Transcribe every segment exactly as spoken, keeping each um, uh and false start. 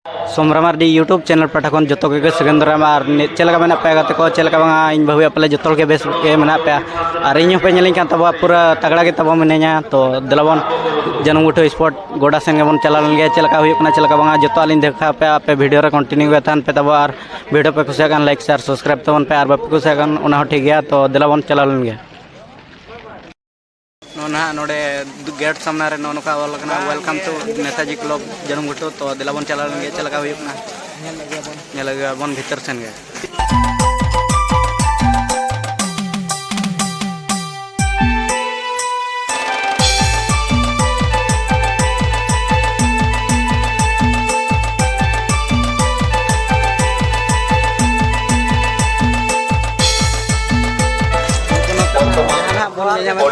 ᱥᱳᱢᱨᱟ Mardi YouTube channel ᱯᱟᱦᱴᱟ ᱠᱷᱚᱱ ᱡᱚᱛᱚ ᱠᱚᱜᱮ ᱥᱟᱹᱜᱩᱱ ᱫᱟᱨᱟᱢ᱾ ᱟᱨ ᱱᱤᱛ ᱪᱮᱫ ᱞᱮᱠᱟ ᱢᱮᱱᱟᱜ ᱯᱮᱭᱟ ᱜᱟᱛᱮ ᱠᱚ? ᱪᱮᱫ ᱞᱮᱠᱟ ᱵᱟᱝᱟ? ᱤᱧ ᱵᱷᱟᱹᱵᱤᱭᱟ ᱯᱟᱞᱮ ᱡᱚᱛᱚ ᱦᱚᱲ ᱜᱮ ᱵᱮᱥ ᱜᱮ ᱢᱮᱱᱟᱜ ᱯᱮᱭᱟ᱾ ᱟᱨ ᱤᱧ ᱦᱚᱸᱯᱮ ᱧᱮᱞᱤᱧ ᱠᱟᱱ ᱛᱟᱵᱚᱣᱟ, ᱯᱩᱨᱟᱹ ᱛᱟᱜᱲᱟ ᱜᱮ ᱛᱟᱵᱚ ᱢᱤᱱᱟᱹᱧᱟ᱾ ᱛᱚ ᱫᱮᱞᱟ ᱵᱚᱱ ᱡᱟᱹᱱᱩᱢ ᱜᱩᱴᱷᱟᱹ ᱥᱯᱳᱨᱴ ᱜᱚᱰᱟ ᱥᱮᱱ ᱜᱮᱵᱚᱱ ᱪᱟᱞᱟᱣ ᱞᱮᱱ ᱜᱮ᱾ ᱪᱮᱫ ᱞᱮᱠᱟ ᱦᱩᱭᱩᱜ ᱠᱟᱱᱟ, ᱪᱮᱫ ᱞᱮᱠᱟ ᱵᱟᱝᱟ, ᱡᱚᱛᱚᱣᱟᱜ ᱞᱤᱧ ᱫᱮᱠᱷᱟᱣ ᱯᱮᱭᱟ᱾ ᱟᱯᱮ ᱵᱷᱤᱰᱤᱭᱳ ᱨᱮ ᱠᱚᱱᱴᱤᱱᱤᱭᱩ ᱜᱮ ᱛᱟᱦᱮᱱ ᱯᱮ ᱛᱟᱵᱚ᱾ ᱟᱨ ᱵᱷᱤᱰᱤᱭᱳ ᱯᱮ ᱠᱩᱥᱤᱭᱟᱜ ᱠᱷᱟᱱ ᱞᱟᱭᱤᱠ, ᱥᱮᱭᱟᱨ, ᱥᱟᱵᱥᱠᱨᱟᱭᱤᱵ ᱛᱟᱵᱚᱱ ᱯᱮ᱾ ᱟᱨ ᱵᱟᱯᱮ ᱠᱩᱥᱤᱭᱟᱜ ᱠᱷᱟᱱ ᱚᱱᱟ ᱦᱚᱸ ᱴᱷᱤᱠ ᱜᱮᱭᱟ᱾ ᱛᱚ ᱫᱮᱞᱟ ᱵᱚᱱ ᱪᱟᱞᱟᱣ ᱞᱮᱱ ᱜᱮ᱾ ᱱᱚᱜᱼᱚ ᱱᱟᱦᱟᱜ ᱱᱚᱰᱮ ᱜᱮᱴ ᱥᱟᱢᱱᱟ ᱨᱮ ᱱᱚᱜᱼᱚ ᱱᱚᱝᱠᱟ ᱚᱞ ᱟᱠᱟᱱᱟ, "Welcome to Netaji Club ᱡᱟᱹᱱᱩᱢ ᱜᱷᱩᱴᱩ᱾" ᱛᱚ ᱫᱮᱞᱟ ᱵᱚᱱ ᱪᱟᱞᱟᱣ ᱞᱮᱱ ᱜᱮ, ᱪᱮᱫ ᱞᱮᱠᱟ ᱦᱩᱭᱩᱜ ᱠᱟᱱᱟ ᱧᱮᱞ ᱟᱹᱜᱩᱭᱟᱵᱚᱱ, ᱧᱮᱞ ᱟᱹᱜᱩᱭᱟᱵᱚᱱ ᱵᱷᱤᱛᱟᱹᱨ ᱥᱮᱱ ᱜᱮ᱾ ᱱᱟᱦᱟᱜ ᱵᱚᱱ ᱧᱮᱧᱟᱢᱮᱫ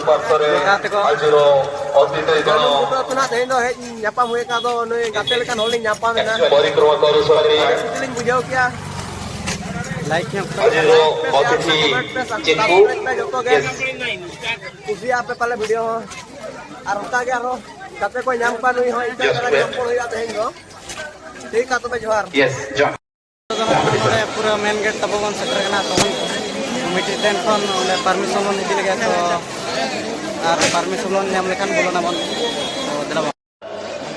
ᱠᱚᱣᱟ ᱜᱟᱛᱮ ᱠᱚ᱾ ᱟᱹᱛᱩ ᱱᱟᱦᱟᱜ ᱛᱮᱦᱮᱧ ᱫᱚ ᱦᱮᱡ ᱧᱟᱯᱟᱢ ᱦᱩᱭ ᱟᱠᱟᱱ ᱫᱚ ᱱᱩᱭ ᱜᱟᱛᱮ ᱞᱮᱠᱟᱱ ᱦᱚᱲ ᱞᱤᱧ ᱧᱟᱯᱟᱢ ᱮᱱᱟ᱾ ᱟᱹᱰᱤ ᱠᱩᱥᱤ ᱞᱤᱧ ᱵᱩᱡᱷᱟᱹᱣ ᱠᱮᱜᱼᱟ᱾ ᱞᱟᱭᱤᱠ ᱧᱚᱜ ᱯᱮ, ᱥᱮᱭᱟᱨ ᱯᱮ, ᱥᱟᱵᱥᱠᱨᱟᱭᱤᱵ ᱯᱮ ᱡᱚᱛᱚ ᱜᱮ᱾ ᱠᱩᱥᱤᱭᱟᱜᱼᱟ ᱯᱮ ᱯᱟᱞᱮ ᱵᱷᱤᱰᱤᱭᱳ ᱦᱚᱸ᱾ ᱟᱨ ᱚᱱᱠᱟ ᱜᱮ ᱟᱨᱦᱚᱸ ᱜᱟᱛᱮ ᱠᱚ ᱧᱟᱢ ᱠᱚᱣᱟ, ᱱᱩᱭ ᱦᱚᱸ ᱤᱧ ᱥᱟᱶ ᱛᱮ ᱨᱚᱯᱚᱲ ᱦᱩᱭᱩᱜᱼᱟ ᱛᱮᱦᱮᱧ ᱫᱚ᱾ ᱴᱷᱤᱠ ᱜᱮᱭᱟ ᱛᱚᱵᱮ, ᱡᱚᱦᱟᱨ᱾ ᱱᱚᱰᱮ ᱯᱩᱨᱟᱹ ᱢᱮᱱ ᱜᱮᱴ ᱛᱟᱵᱚ ᱵᱚᱱ ᱥᱮᱴᱮᱨ ᱠᱟᱱᱟ᱾ ᱛᱚᱠᱷᱚᱱ ᱠᱚᱢᱤᱴᱤ ᱴᱷᱮᱱ ᱠᱷᱚᱱ ᱚᱸᱰᱮ ᱯᱟᱨᱢᱤᱥᱚᱱ ᱵᱚᱱ ᱤᱫᱤ ᱞᱟᱹᱜᱤᱫ, ᱛᱚ ᱟᱨ ᱯᱟᱨᱢᱤᱥᱚᱱ ᱵᱚᱱ ᱧᱟᱢ ᱞᱮᱠᱷᱟᱱ ᱵᱚᱞᱚᱱ ᱟᱵᱚᱱ᱾ ᱛᱚ ᱫᱮᱞᱟ ᱵᱚᱱ᱾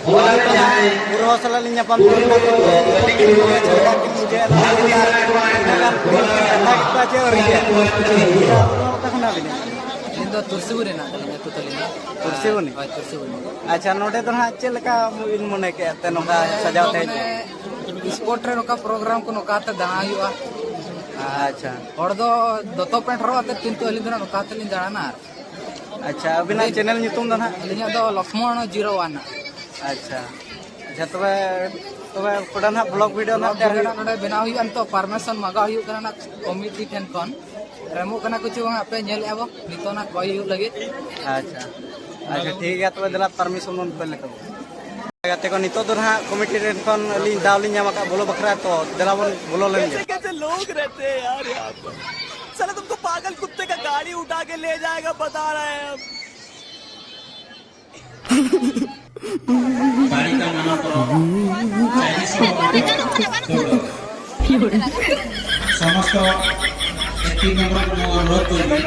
ᱯᱩᱨᱟᱹ ᱦᱚᱲ ᱥᱟᱞᱟᱜ ᱞᱤᱧ ᱧᱟᱯᱟᱢ ᱠᱮᱫ ᱠᱚᱣᱟ, ᱛᱚ ᱪᱮᱫ ᱞᱮᱠᱟ ᱵᱤᱱ ᱵᱩᱡᱷᱟᱹᱣᱮᱫ ᱞᱟᱦᱟ ᱠᱷᱚᱱᱟᱜ? ᱛᱤᱱᱟᱹᱜ ᱜᱟᱱ ᱠᱩᱲᱤ ᱠᱚ ᱠᱟᱛᱷᱟ ᱠᱮᱫ ᱠᱚᱣᱟ ᱪᱮᱫ ᱵᱟᱝ ᱦᱩᱭᱩᱜᱼᱟ? ᱚᱠᱟ ᱠᱷᱚᱱᱟᱜ ᱵᱤᱱ ᱦᱮᱡ ᱮᱱᱟ? ᱟᱹᱞᱤᱧ ᱫᱚ ᱛᱩᱨᱥᱤᱯᱩᱨ ᱨᱮᱱᱟᱜ ᱠᱟᱹᱞᱤᱧᱟ, ᱟᱹᱛᱩ ᱛᱟᱹᱞᱤᱧ ᱫᱚ᱾ ᱛᱩᱨᱥᱤᱵᱚᱱᱤ? ᱦᱳᱭ, ᱛᱩᱨᱥᱤᱵᱚᱱᱤ᱾ ᱟᱪᱪᱷᱟ, ᱱᱚᱰᱮ ᱫᱚ ᱱᱟᱦᱟᱜ ᱪᱮᱫ ᱞᱮᱠᱟ ᱵᱤᱱ ᱢᱚᱱᱮ ᱠᱮᱫᱼᱟ ᱛᱮ ᱱᱚᱝᱠᱟ ᱥᱟᱡᱟᱣ ᱛᱮ ᱦᱤᱡᱩᱜ? ᱢᱟᱱᱮ, ᱥᱯᱳᱨᱴ ᱨᱮ ᱱᱚᱝᱠᱟ ᱯᱨᱳᱜᱨᱟᱢ ᱠᱚ ᱱᱚᱝᱠᱟ ᱛᱮ ᱫᱟᱬᱟ ᱦᱩᱭᱩᱜᱼᱟ᱾ ᱟᱪᱪᱷᱟ᱾ ᱦᱚᱲ ᱫᱚ ᱫᱚᱛᱚ ᱯᱮᱱᱴ ᱦᱚᱨᱚᱜ ᱟᱛᱮᱫ, ᱠᱤᱱᱛᱩ ᱟᱹᱞᱤᱧ ᱫᱚ ᱱᱟᱦᱟᱜ ᱱᱚᱝᱠᱟ ᱠᱟᱛᱮᱫ ᱞᱤᱧ ᱫᱟᱬᱟᱱᱟ᱾ ᱟᱪᱪᱷᱟ, ᱟᱹᱵᱤᱱᱟᱜ ᱪᱮᱱᱮᱞ ᱧᱩᱛᱩᱢ ᱫᱚ ᱱᱟᱦᱟᱜ? ᱟᱹᱞᱤᱧᱟᱜ ᱫᱚ ᱞᱚᱠᱷᱢᱚᱬ ᱡᱤᱨᱳ ᱚᱣᱟᱱ᱾ ᱟᱪᱪᱷᱟ, ᱟᱪᱪᱷᱟ, ᱛᱚᱵᱮ, ᱛᱚᱵᱮ ᱯᱩᱨᱟᱹ ᱱᱟᱦᱟᱜ ᱵᱞᱚᱜ ᱵᱷᱤᱰᱤᱭᱳ ᱱᱟᱦᱟᱜ ᱵᱞᱚᱜ ᱛᱮᱭᱟᱨ ᱵᱷᱤᱰᱤᱭᱳ ᱦᱩᱭᱩᱜᱼᱟ᱾ ᱱᱟᱦᱟᱜ ᱱᱚᱰᱮ ᱵᱮᱱᱟᱣ ᱦᱩᱭᱩᱜᱼᱟ, ᱱᱤᱛᱚᱜ ᱯᱟᱨᱢᱤᱥᱚᱱ ᱢᱟᱜᱟᱣ ᱦᱩᱭᱩᱜ ᱠᱟᱱᱟ ᱱᱟᱦᱟᱜ ᱠᱚᱢᱤᱴᱤ ᱴᱷᱮᱱ ᱠᱷᱚᱱ᱾ ᱟᱨ ᱮᱢᱚᱜ ᱠᱟᱱᱟ ᱠᱚ ᱪᱮ ᱵᱟᱝ, ᱟᱯᱮ ᱧᱮᱞᱮᱫᱼᱟ ᱵᱚ, ᱱᱤᱛᱚᱜ ᱱᱟᱦᱟᱜ ᱠᱚᱭ ᱦᱩᱭᱩᱜ ᱞᱟᱹᱜᱤᱫ᱾ ᱟᱪᱪᱷᱟ, ᱟᱪᱪᱷᱟ, ᱴᱷᱤᱠ ᱜᱮᱭᱟ, ᱛᱚᱵᱮ ᱫᱮᱞᱟ ᱯᱟᱨᱢᱤᱥᱚᱱ ᱵᱚᱱ ᱠᱚᱭ ᱞᱮᱠᱟ ᱵᱚ᱾ ᱜᱟᱛᱮ ᱠᱚ, ᱱᱤᱛᱚᱜ ᱫᱚ ᱱᱟᱦᱟᱜ ᱠᱚᱢᱤᱴᱤ ᱴᱷᱮᱱ ᱠᱷᱚᱱ ᱟᱹᱞᱤᱧ ᱫᱟᱣ ᱞᱤᱧ ᱧᱟᱢ ᱟᱠᱟᱫ ᱵᱚᱞᱚ ᱵᱟᱠᱷᱨᱟ, ᱛᱚ ᱫᱮᱞᱟ ᱵᱚᱱ ᱵᱚᱞᱚ ᱞᱮᱱ ᱜᱮ᱾ कैसे लोग रहते हैं यार यहाँ पर? साला तुमको पागल कुत्ते का गाड़ी उठा के ले जाएगा, बता रहे हैं हम। ସମସ୍ତ ଏତିକି ନମ୍ବର ମୁଁ ଅନୁରୋଧ କରିବି।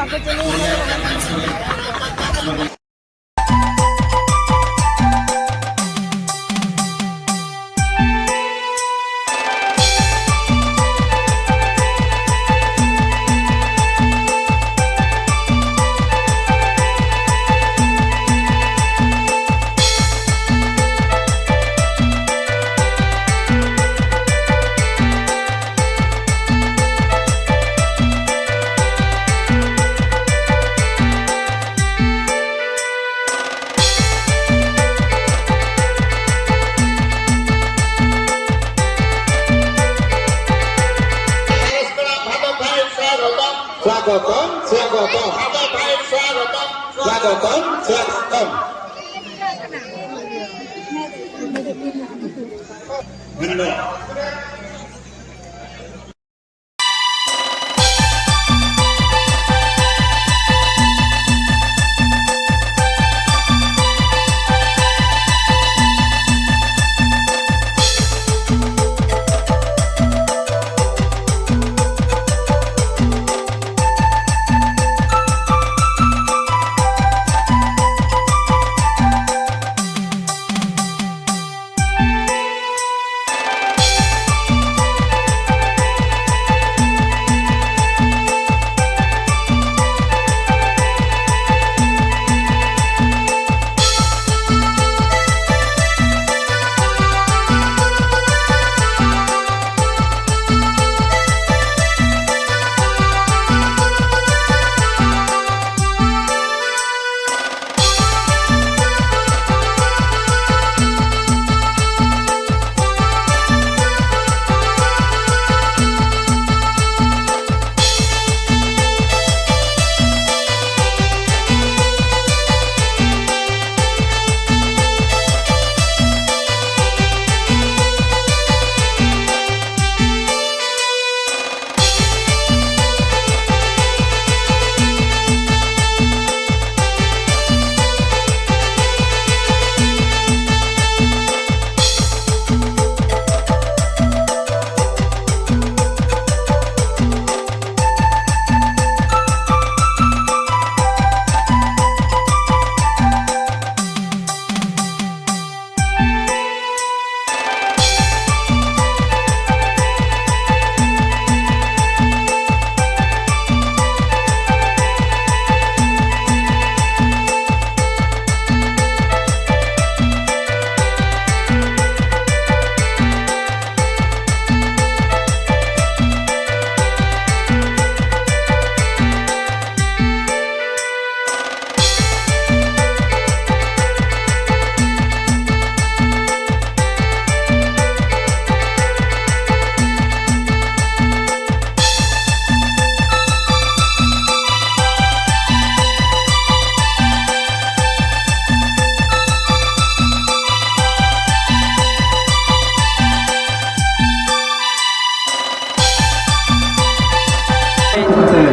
স্বাগতম, স্বাগতম। স্বাগতম, স্বাগতম। ধন্যবাদ।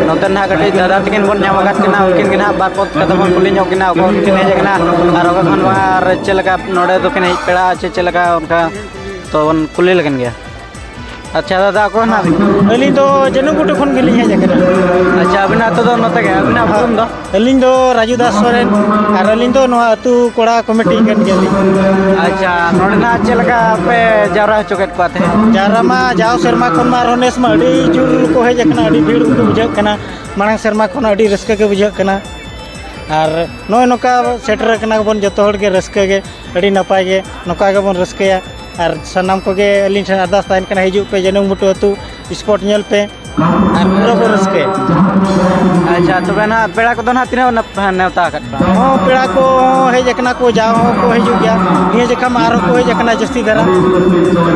ᱱᱚᱛᱮ ᱱᱟᱦᱟᱜ ᱠᱟᱹᱴᱤᱡ ᱫᱟᱫᱟ ᱛᱟᱹᱠᱤᱱ ᱵᱚᱱ ᱧᱟᱢ ᱟᱠᱟᱫ ᱠᱤᱱᱟ, ᱩᱱᱠᱤᱱ ᱜᱮ ᱱᱟᱦᱟᱜ ᱵᱟᱨ ᱯᱚᱫ ᱠᱟᱛᱷᱟ ᱵᱚᱱ ᱠᱩᱞᱤ ᱧᱚᱜ ᱠᱤᱱᱟ, ᱚᱠᱟ ᱠᱷᱚᱱ ᱠᱤᱱ ᱦᱮᱡ ᱟᱠᱟᱱᱟ ᱟᱨ ᱚᱠᱟ ᱠᱷᱚᱱ ᱵᱟᱝ, ᱟᱨ ᱪᱮᱫ ᱞᱮᱠᱟ ᱱᱚᱰᱮ ᱫᱚᱠᱤᱱ ᱦᱮᱡ ᱯᱮᱲᱟᱜᱼᱟ ᱪᱮ ᱪᱮᱫ ᱞᱮᱠᱟ, ᱚᱱᱠᱟ ᱛᱚ ᱵᱚᱱ ᱠᱩᱞᱤ ᱞᱮᱠᱤᱱ ᱜᱮᱭᱟ᱾ ᱟᱪᱪᱷᱟ ᱫᱟᱫᱟ, ᱚᱠᱚᱭ ᱠᱟᱱᱟ ᱵᱤᱱ? ᱟᱹᱞᱤᱧ ᱫᱚ ᱡᱟᱹᱱᱩᱢ ᱜᱷᱩᱴᱩ ᱠᱷᱚᱱ ᱜᱮᱞᱤᱧ ᱦᱮᱡ ᱟᱠᱟᱱᱟ᱾ ᱟᱪᱪᱷᱟ, ᱟᱹᱵᱤᱱᱟᱜ ᱟᱹᱛᱩ ᱫᱚ ᱱᱚᱛᱮ ᱜᱮ, ᱟᱹᱵᱤᱱᱟᱜ ᱵᱩᱨᱩᱢ ᱫᱚ? ᱟᱹᱞᱤᱧ ᱫᱚ ᱨᱟᱡᱩ ᱫᱟᱥ ᱥᱚᱨᱮᱱ, ᱟᱨ ᱟᱹᱞᱤᱧ ᱫᱚ ᱱᱚᱣᱟ ᱟᱹᱛᱩ ᱠᱚᱲᱟ ᱠᱚᱢᱤᱴᱤ ᱠᱟᱱ ᱜᱮᱭᱟᱞᱤᱧ᱾ ᱟᱪᱪᱷᱟ, ᱱᱚᱰᱮ ᱱᱟᱦᱟᱜ ᱪᱮᱫ ᱞᱮᱠᱟ ᱯᱮ ᱡᱟᱣᱨᱟ ᱦᱚᱪᱚ ᱠᱮᱫ ᱠᱚᱣᱟ ᱛᱮᱦᱮᱧ? ᱡᱟᱣᱨᱟ ᱢᱟ ᱡᱟᱣ ᱥᱮᱨᱢᱟ ᱠᱷᱚᱱ ᱢᱟ ᱟᱨᱦᱚᱸ ᱱᱮᱥ ᱢᱟ ᱟᱹᱰᱤ ᱡᱳᱨ ᱠᱚ ᱦᱮᱡ ᱟᱠᱟᱱᱟ, ᱟᱹᱰᱤ ᱵᱷᱤᱲ ᱠᱚ ᱵᱩᱡᱷᱟᱹᱜ ᱠᱟᱱᱟ᱾ ᱢᱟᱲᱟᱝ ᱥᱮᱨᱢᱟ ᱠᱷᱚᱱ ᱟᱹᱰᱤ ᱨᱟᱹᱥᱠᱟᱹ ᱜᱮ ᱵᱩᱡᱷᱟᱹᱜ ᱠᱟᱱᱟ᱾ ᱟᱨ ᱱᱚᱜᱼᱚᱭ ᱱᱚᱝᱠᱟ ᱥᱮᱴᱮᱨ ᱟᱠᱟᱱᱟ ᱵᱚᱱ ᱡᱚᱛᱚ ᱦᱚᱲ ᱜᱮ, ᱨᱟᱹᱥᱠᱟᱹ ᱜᱮ, ᱟᱹᱰᱤ ᱱᱟᱯᱟᱭ ᱜᱮ, ᱱᱚᱝᱠᱟ ᱜᱮᱵᱚᱱ ᱨᱟᱹᱥᱠᱟᱹᱭᱟ᱾ ᱟᱨ ᱥᱟᱱᱟᱢ ᱠᱚᱜᱮ ᱟᱹᱞᱤᱧ ᱴᱷᱮᱱ ᱟᱨᱫᱟᱥ ᱛᱟᱦᱮᱱ ᱠᱟᱱᱟ, ᱦᱤᱡᱩᱜ ᱯᱮ ᱡᱟᱹᱱᱩᱢ ᱜᱷᱩᱴᱩ ᱟᱹᱛᱩ ᱥᱯᱳᱨᱴ ᱧᱮᱞ ᱯᱮ᱾ ᱟᱨ ᱯᱩᱨᱟᱹ ᱠᱚ ᱨᱟᱹᱥᱠᱟᱹᱭᱟ᱾ ᱟᱪᱪᱷᱟ, ᱛᱚᱵᱮ ᱱᱟᱦᱟᱜ ᱯᱮᱲᱟ ᱠᱚᱫᱚ ᱱᱟᱦᱟᱜ ᱛᱤᱱᱟᱹᱜ ᱱᱮᱣ-, ᱱᱮᱣᱛᱟ ᱟᱠᱟᱫ ᱠᱚᱣᱟ? ᱦᱚᱸ, ᱯᱮᱲᱟ ᱠᱚ ᱦᱮᱡ ᱟᱠᱟᱱᱟ ᱠᱚ, ᱡᱟᱣ ᱦᱚᱸ ᱠᱚ ᱦᱤᱡᱩᱜ ᱜᱮᱭᱟ᱾ ᱱᱤᱭᱟᱹ ᱡᱚᱠᱷᱟ ᱢᱟ ᱟᱨᱦᱚᱸ ᱠᱚ ᱦᱮᱡ ᱟᱠᱟᱱᱟ ᱡᱟᱹᱥᱛᱤ ᱫᱷᱟᱨᱟ,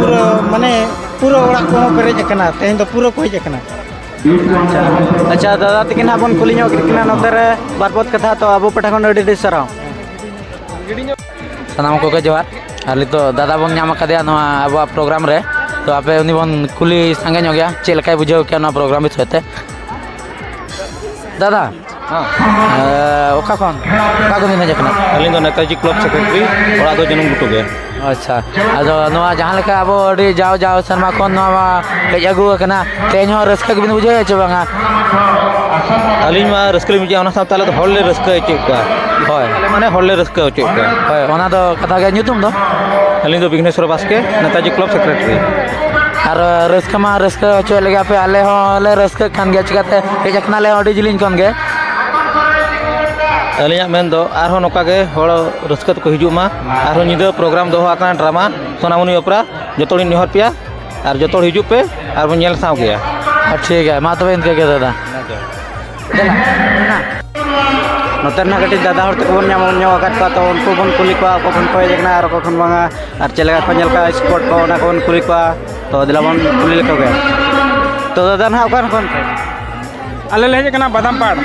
ᱯᱩᱨᱟᱹ ᱢᱟᱱᱮ ᱯᱩᱨᱟᱹ ᱚᱲᱟᱜ ᱠᱚᱦᱚᱸ ᱯᱮᱨᱮᱡ ᱟᱠᱟᱱᱟ, ᱛᱮᱦᱮᱧ ᱫᱚ ᱯᱩᱨᱟᱹ ᱠᱚ ᱦᱮᱡ ᱟᱠᱟᱱᱟ᱾ ᱟᱪᱪᱷᱟ, ᱟᱪᱪᱷᱟ, ᱫᱟᱫᱟ ᱛᱟᱹᱠᱤᱱ ᱦᱟᱸᱜ ᱵᱚᱱ ᱠᱩᱞᱤ ᱧᱚᱜ ᱠᱮᱫ ᱠᱤᱱᱟ ᱱᱚᱛᱮ ᱨᱮ ᱵᱟᱨ ᱯᱚᱫ ᱠᱟᱛᱷᱟ, ᱛᱚ ᱟᱵᱚ ᱯᱟᱦᱴᱟ ᱠᱷᱚᱱ ᱟᱹᱰᱤ ᱟᱹᱰᱤ ᱥᱟᱨᱦᱟᱣ᱾ ᱥᱟᱱᱟᱢ ᱠᱚᱜᱮ ᱡᱚᱦᱟᱨ᱾ ᱟᱨ ᱱᱤᱛᱚᱜ ᱫᱟᱫᱟ ᱵᱚᱱ ᱧᱟᱢ ᱟᱠᱟᱫᱮᱭᱟ ᱱᱚᱣᱟ ᱟᱵᱚᱣᱟᱜ ᱯᱨᱳᱜᱨᱟᱢ ᱨᱮ, ᱛᱚ ᱟᱯᱮ ᱩᱱᱤ ᱵᱚᱱ ᱠᱩᱞᱤ ᱥᱟᱸᱜᱮ ᱧᱚᱜ ᱜᱮᱭᱟ ᱪᱮᱫ ᱞᱮᱠᱟᱭ ᱵᱩᱡᱷᱟᱹᱣ ᱠᱮᱜᱼᱟ ᱱᱚᱣᱟ ᱯᱨᱳᱜᱨᱟᱢ ᱵᱤᱥᱚᱭ ᱛᱮ᱾ ᱫᱟᱫᱟ, ᱦᱮᱸ᱾ ᱮ, ᱚᱠᱟ ᱠᱷᱚᱱ, ᱚᱠᱟ ᱠᱷᱚᱱ ᱵᱤᱱ ᱦᱮᱡ ᱟᱠᱟᱱᱟ? ᱟᱹᱞᱤᱧ ᱫᱚ ᱱᱮᱛᱟᱡᱤ ᱠᱞᱟᱵᱽ ᱥᱮᱠᱨᱮᱴᱟᱨᱤ, ᱚᱲᱟᱜ ᱫᱚ ᱡᱟᱹᱱᱩᱢ ᱜᱷᱩᱴᱩ ᱜᱮ᱾ ᱟᱪᱪᱷᱟ, ᱟᱫᱚ ᱱᱚᱣᱟ ᱡᱟᱦᱟᱸ ᱞᱮᱠᱟ ᱟᱵᱚ ᱟᱹᱰᱤ ᱡᱟᱣ, ᱡᱟᱣ ᱥᱮᱨᱢᱟ ᱠᱷᱚᱱ ᱱᱚᱣᱟ ᱢᱟ ᱦᱮᱡ ᱟᱹᱜᱩ ᱟᱠᱟᱱᱟ, ᱛᱮᱦᱮᱧ ᱦᱚᱸ ᱨᱟᱹᱥᱠᱟᱹ ᱜᱮᱵᱤᱱ ᱵᱩᱡᱷᱟᱹᱣᱮᱫᱼᱟ ᱪᱮ ᱵᱟᱝᱟ? ᱟᱹᱞᱤᱧ ᱢᱟ ᱨᱟᱹᱥᱠᱟᱹ ᱞᱤᱧ ᱵᱩᱡᱷᱟᱹᱣᱟ, ᱚᱱᱟ ᱥᱟᱶᱛᱮ ᱟᱞᱮ ᱫᱚ ᱦᱚᱲ ᱞᱮ ᱨᱟᱹᱥᱠᱟᱹ ᱦᱚᱪᱚᱭᱮᱫ ᱠᱚᱣᱟ᱾ ᱦᱳᱭ᱾ ᱟᱞᱮ ᱢᱟᱱᱮ ᱦᱚᱲ ᱞᱮ ᱨᱟᱹᱥᱠᱟᱹ ᱦᱚᱪᱚᱭᱮᱫ ᱠᱚᱣᱟ᱾ ᱦᱳᱭ, ᱚᱱᱟ ᱫᱚ ᱠᱟᱛᱷᱟ ᱜᱮ᱾ ᱧᱩᱛᱩᱢ ᱫᱚ? ᱟᱹᱞᱤᱧ ᱫᱚ ᱵᱤᱜᱷᱱᱮᱥᱣᱚᱨ ᱵᱟᱥᱠᱮ, ᱱᱮᱛᱟᱡᱤ ᱠᱞᱟᱵᱽ ᱥᱮᱠᱨᱮᱴᱟᱨᱤ᱾ ᱟᱨ ᱨᱟᱹᱥᱠᱟᱹ ᱢᱟ ᱨᱟᱹᱥᱠᱟᱹ ᱦᱚᱪᱚᱭᱮᱫ ᱞᱮᱜᱮ ᱯᱮ, ᱟᱞᱮ ᱦᱚᱸᱞᱮ ᱨᱟᱹᱥᱠᱟᱹᱜ ᱠᱟᱱ ᱜᱮᱭᱟ, ᱪᱤᱠᱟᱹᱛᱮ ᱦᱮᱡ ᱟᱠᱟᱱᱟᱞᱮ ᱟᱹᱰᱤ ᱡᱤᱞᱤᱧ ᱠᱷᱚᱱ ᱜᱮ᱾ ᱟᱹᱞᱤᱧᱟᱜ ᱢᱮᱱ ᱫᱚ ᱟᱨᱦᱚᱸ ᱱᱚᱝᱠᱟ ᱜᱮ ᱦᱚᱲ ᱨᱟᱹᱥᱠᱟᱹ ᱛᱮᱠᱚ ᱦᱤᱡᱩᱜ ᱢᱟ᱾ ᱟᱨᱦᱚᱸ ᱧᱤᱫᱟᱹ ᱯᱨᱳᱜᱨᱟᱢ ᱫᱚᱦᱚ ᱟᱠᱟᱱᱟ, ᱰᱨᱟᱢᱟ ᱥᱳᱱᱟᱢᱩᱱᱤ ᱚᱯᱮᱨᱟ, ᱡᱚᱛᱚ ᱦᱚᱲᱤᱧ ᱱᱮᱦᱚᱨ ᱯᱮᱭᱟ ᱟᱨ ᱡᱚᱛᱚ ᱦᱚᱲ ᱦᱤᱡᱩᱜ ᱯᱮ ᱟᱨ ᱵᱚᱱ ᱧᱮᱞ ᱥᱟᱶ ᱜᱮᱭᱟ᱾ ᱟᱨ ᱴᱷᱤᱠ ᱜᱮᱭᱟ, ᱢᱟ ᱛᱚᱵᱮ ᱤᱱᱠᱟᱹ ᱜᱮ ᱫᱟᱫᱟ᱾ ᱱᱚᱛᱮ ᱨᱮᱱᱟᱜ ᱠᱟᱹᱴᱤᱡ ᱫᱟᱫᱟ ᱦᱚᱲ ᱛᱟᱠᱚ ᱵᱚᱱ ᱧᱟᱢ ᱧᱚᱜ ᱟᱠᱟᱫ ᱠᱚᱣᱟ, ᱛᱚ ᱩᱱᱠᱩ ᱵᱚᱱ ᱠᱩᱞᱤ ᱠᱚᱣᱟ ᱚᱠᱟ ᱠᱷᱚᱱ ᱠᱚ ᱦᱮᱡ ᱟᱠᱟᱱᱟ ᱟᱨ ᱚᱠᱟ ᱠᱷᱚᱱ ᱵᱟᱝᱟ, ᱟᱨ ᱪᱮᱫ ᱞᱮᱠᱟ ᱠᱚ ᱧᱮᱞ ᱠᱟᱜᱼᱟ ᱥᱯᱳᱨᱴ ᱠᱚ, ᱚᱱᱟ ᱠᱚᱵᱚᱱ ᱠᱩᱞᱤ ᱠᱚᱣᱟ᱾ ᱛᱚ ᱫᱮᱞᱟ ᱵᱚᱱ ᱠᱩᱞᱤ ᱞᱮᱠᱚ ᱜᱮ᱾ ᱛᱚ ᱫᱟᱫᱟ ᱱᱟᱦᱟᱜ ᱚᱠᱟ ᱠᱷᱚᱱ ᱯᱮ? ᱟᱞᱮ ᱞᱮ ᱦᱮᱡ ᱟᱠᱟᱱᱟ ᱵᱟᱫᱟᱢ ᱯᱟᱲ᱾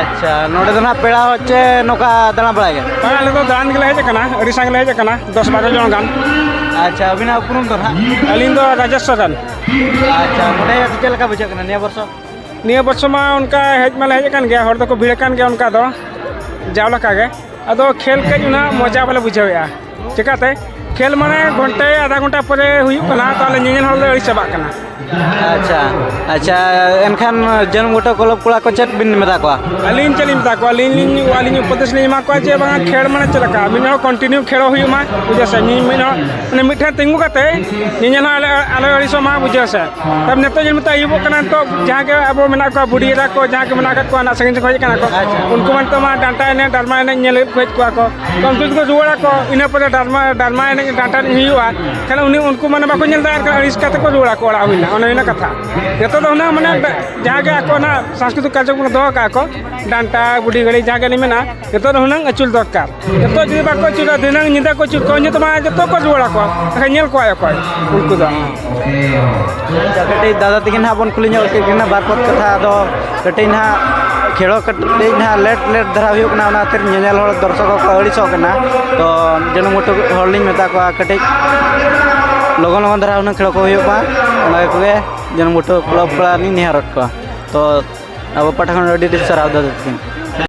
ᱟᱪᱪᱷᱟ, ᱱᱚᱰᱮ ᱫᱚ ᱱᱟᱦᱟᱜ ᱯᱮᱲᱟ ᱦᱚᱲ ᱪᱮ ᱱᱚᱝᱠᱟ ᱫᱟᱬᱟ ᱵᱟᱲᱟᱭ ᱜᱮ? ᱵᱟᱝ, ᱟᱞᱮ ᱫᱚ ᱫᱟᱬᱟᱱ ᱜᱮᱞᱮ ᱦᱮᱡ ᱟᱠᱟᱱᱟ, ᱟᱹᱰᱤ ᱥᱟᱸᱜᱮ ᱞᱮ ᱦᱮᱡ ᱟᱠᱟᱱᱟ, ᱫᱚᱥ ᱵᱟᱨᱚ ᱡᱚᱱ ᱜᱟᱱ᱾ ᱟᱪᱪᱷᱟ, ᱟᱹᱵᱤᱱᱟᱜ ᱩᱯᱨᱩᱢ ᱫᱚ ᱱᱟᱦᱟᱜ? ᱟᱹᱞᱤᱧ ᱫᱚ ᱨᱟᱡᱮᱥ ᱥᱚᱨᱮᱱ᱾ ᱟᱪᱪᱷᱟ, ᱱᱚᱰᱮ ᱪᱮᱫ ᱞᱮᱠᱟ ᱵᱩᱡᱷᱟᱹᱜ ᱠᱟᱱᱟ ᱱᱤᱭᱟᱹ ᱵᱚᱨᱥᱚ? ᱱᱤᱭᱟᱹ ᱵᱚᱪᱷᱚᱨ ᱢᱟ ᱚᱱᱠᱟ ᱦᱮᱡ ᱢᱟᱞᱮ ᱦᱮᱡ ᱟᱠᱟᱱ ᱜᱮᱭᱟ, ᱦᱚᱲ ᱫᱚᱠᱚ ᱵᱷᱤᱲ ᱟᱠᱟᱱ ᱜᱮᱭᱟ ᱚᱱᱠᱟ ᱫᱚ ᱡᱟᱣ ᱞᱮᱠᱟ ᱜᱮ᱾ ᱟᱫᱚ ᱠᱷᱮᱞ ᱠᱟᱹᱡ ᱩᱱᱟᱹᱜ ᱢᱚᱡᱟ ᱵᱟᱞᱮ ᱵᱩᱡᱷᱟᱹᱣᱮᱫᱼᱟ᱾ ᱪᱮᱠᱟᱛᱮ? ᱠᱷᱮᱞ ᱢᱟᱱᱮ ᱜᱷᱚᱱᱴᱮ ᱟᱫᱷᱟ ᱜᱷᱚᱱᱴᱟ ᱯᱚᱨᱮ ᱦᱩᱭᱩᱜ ᱠᱟᱱᱟ, ᱛᱟᱦᱚᱞᱮ ᱧᱮᱧᱮᱞ ᱦᱚᱲ ᱞᱮ ᱟᱹᱲᱤᱥ ᱪᱟᱵᱟᱜ ᱠᱟᱱᱟ᱾ ᱟᱪᱪᱷᱟ, ᱟᱪᱪᱷᱟ, ᱮᱱᱠᱷᱟᱱ ᱡᱟᱹᱱᱩᱢ ᱜᱷᱩᱴᱩ ᱠᱞᱟᱵᱽ ᱠᱚᱲᱟ ᱠᱚ ᱪᱮᱫ ᱵᱤᱱ ᱢᱮᱛᱟ ᱠᱚᱣᱟ? ᱟᱹᱞᱤᱧ ᱪᱮᱫ ᱞᱤᱧ ᱢᱮᱛᱟ ᱠᱚᱣᱟ? ᱟᱹᱞᱤᱧ ᱞᱤᱧ, ᱟᱹᱞᱤᱧ ᱩᱯᱚᱫᱮᱥ ᱞᱤᱧ ᱮᱢᱟ ᱠᱚᱣᱟ ᱡᱮ ᱵᱟᱝᱟ, ᱠᱷᱮᱞ ᱢᱟᱱᱮ ᱪᱮᱫ ᱞᱮᱠᱟ, ᱢᱤᱫ ᱦᱚᱲ ᱠᱚᱱᱴᱤᱱᱤᱣ ᱠᱷᱮᱞ ᱦᱩᱭᱩᱜ ᱢᱟ, ᱵᱩᱡᱷᱟᱹᱣ ᱥᱮ? ᱢᱤᱫ, ᱢᱤᱫ ᱦᱚᱲ ᱢᱟᱱᱮ ᱢᱤᱫ ᱴᱷᱮᱱ ᱛᱤᱸᱜᱩ ᱠᱟᱛᱮ ᱧᱮᱧᱮᱞ ᱦᱚᱸ ᱟᱞᱮ, ᱟᱞᱮ ᱟᱹᱲᱤᱥᱚᱜ ᱢᱟ, ᱵᱩᱡᱷᱟᱹᱣ ᱥᱮ? ᱛᱟᱵ ᱱᱤᱛᱚᱜ ᱡᱮ ᱱᱤᱛᱚᱜ ᱟᱹᱭᱩᱵᱚᱜ ᱠᱟᱱᱟ, ᱱᱤᱛᱚᱜ ᱡᱟᱦᱟᱸ ᱜᱮ ᱟᱵᱚ ᱢᱮᱱᱟᱜ ᱠᱚᱣᱟ, ᱵᱩᱰᱷᱤ ᱮᱨᱟ ᱠᱚ, ᱡᱟᱦᱟᱸ ᱜᱮ ᱢᱮᱱᱟᱜ ᱟᱠᱟᱫ ᱠᱚᱣᱟ, ᱱᱟᱜ ᱥᱟᱺᱜᱤᱧ ᱥᱮᱫ ᱠᱷᱚᱱ ᱦᱮᱡ ᱟᱠᱟᱱᱟ ᱠᱚ, ᱟᱪᱪᱷᱟ᱾ ᱩᱱᱠᱩ ᱢᱟ ᱱᱤᱛᱚᱜ ᱢᱟ ᱰᱟᱱᱴᱟ ᱮᱱᱮᱡ, ᱰᱟᱨᱢᱟ ᱮᱱᱮᱡ ᱧᱮᱞ ᱞᱟᱹᱜᱤᱫ ᱠᱚ ᱦᱮᱡ ᱠᱚᱜᱼᱟ ᱠᱚ᱾ ᱛᱚ ᱩᱱᱠᱩ ᱫᱚᱠᱚ ᱨᱩᱣᱟᱹᱲᱟ ᱠᱚ, ᱤᱱᱟᱹ ᱯᱚᱨᱮ ᱰᱟᱨᱢᱟ, ᱰᱟᱨᱢᱟ ᱮᱱᱮᱡ, ᱰᱟᱱᱴᱟ ᱮᱱᱮᱡ ᱦᱩᱭᱩᱜᱼᱟ᱾ ᱠᱷᱟᱱ ᱩᱱᱤ, ᱩᱱᱠᱩ ᱢᱟᱱᱮ ᱵᱟᱠᱚ ᱧᱮᱞ ᱫᱟᱲᱮᱭᱟᱜ ᱠᱟᱱᱟ, ᱟᱹᱲᱤᱥ ᱠᱟᱛᱮ ᱠᱚ ᱨᱩᱣᱟᱹᱲᱟ ᱠᱚ ᱚᱲᱟᱜ, ᱦᱩᱭᱱᱟ, ᱚᱱᱮ ᱦᱩᱭᱱᱟ ᱠᱟᱛᱷᱟ᱾ ᱱᱤᱛᱚᱜ ᱫᱚ ᱦᱩᱱᱟᱹᱝ ᱢᱟᱱᱮ ᱡᱟᱦᱟᱸ ᱜᱮ ᱟᱠᱚ ᱚᱱᱟ ᱥᱟᱝᱥᱠᱨᱤᱛᱤᱠ ᱠᱟᱨᱡᱚᱠᱨᱚᱢ ᱠᱚ ᱫᱚᱦᱚ ᱠᱟᱜᱼᱟ ᱠᱚ, ᱰᱟᱱᱴᱟ, ᱵᱩᱰᱷᱤ ᱜᱟᱹᱲᱤ, ᱡᱟᱦᱟᱸ ᱜᱮ ᱢᱮᱱᱟᱜᱼᱟ, ᱱᱤᱛᱚᱜ ᱫᱚ ᱦᱩᱱᱟᱹᱝ ᱟᱹᱪᱩᱨ ᱫᱚᱨᱠᱟᱨ᱾ ᱱᱤᱛᱚᱜ ᱡᱩᱫᱤ ᱵᱟᱠᱚ ᱟᱹᱪᱩᱨᱟ, ᱫᱷᱤᱱᱟᱹᱝ ᱧᱤᱫᱟᱹ ᱠᱚ ᱟᱹᱪᱩᱨ ᱠᱚᱣᱟ, ᱩᱱ ᱡᱚᱛᱚ ᱢᱟ ᱡᱚᱛᱚ ᱠᱚ ᱨᱩᱣᱟᱹᱲ ᱟᱠᱚ᱾ ᱮᱱᱠᱷᱟᱱ ᱧᱮᱞ ᱠᱚᱣᱟᱭ ᱚᱠᱚᱭ? ᱩᱱᱠᱩ ᱫᱚ᱾ ᱟᱪᱪᱷᱟ, ᱠᱟᱹᱴᱤᱡ ᱫᱟᱫᱟ ᱛᱟᱹᱠᱤᱱ ᱦᱟᱸᱜ ᱵᱚᱱ ᱠᱩᱞᱤ ᱧᱚᱜ ᱠᱮᱫ ᱠᱤᱱᱟ ᱵᱟᱨ ᱯᱚᱫ ᱠᱟᱛᱷᱟ᱾ ᱟᱫᱚ ᱠᱟᱹᱴᱤᱡ ᱱᱟᱦᱟᱜ ᱠᱷᱮᱲᱚ ᱠᱟᱹᱴᱤᱡ ᱱᱟᱦᱟᱜ ᱞᱮᱴ, ᱞᱮᱴ ᱫᱷᱟᱨᱟ ᱦᱩᱭᱩᱜ ᱠᱟᱱᱟ, ᱚᱱᱟ ᱠᱷᱟᱹᱛᱤᱨ ᱧᱮᱧᱮᱞ ᱦᱚᱲ, ᱫᱚᱨᱥᱚᱠ ᱦᱚᱸᱠᱚ ᱟᱹᱲᱤᱥᱚᱜ ᱠᱟᱱᱟ᱾ ᱛᱚ ᱡᱟᱹᱱᱩᱢ ᱜᱷᱩᱴᱩ ᱦᱚᱲ ᱞᱤᱧ ᱢᱮᱛᱟ ᱠᱚᱣᱟ, ᱠᱟᱹᱴᱤᱡ ᱞᱚᱜᱚᱱ, ᱞᱚᱜᱚᱱ ᱫᱷᱟᱨᱟ ᱦᱩᱱᱟᱹᱝ ᱠᱷᱮᱲᱚ ᱠᱚ ᱦᱩᱭᱩᱜ ᱢᱟ, ᱚᱱᱟ ᱠᱚᱜᱮ ᱡᱟᱹᱱᱩᱢ ᱜᱷᱩᱴᱩ ᱠᱞᱟᱵᱽ ᱠᱚᱲᱟ ᱞᱤᱧ ᱱᱮᱦᱚᱨᱚᱜ ᱠᱚᱣᱟ᱾ ᱛᱚ ᱟᱵᱚ ᱯᱟᱦᱴᱟ ᱠᱷᱚᱱ ᱟᱹᱰᱤ ᱟᱹᱰᱤ ᱥᱟᱨᱦᱟᱣ ᱫᱟᱫᱟ ᱛᱟᱹᱠᱤᱱ᱾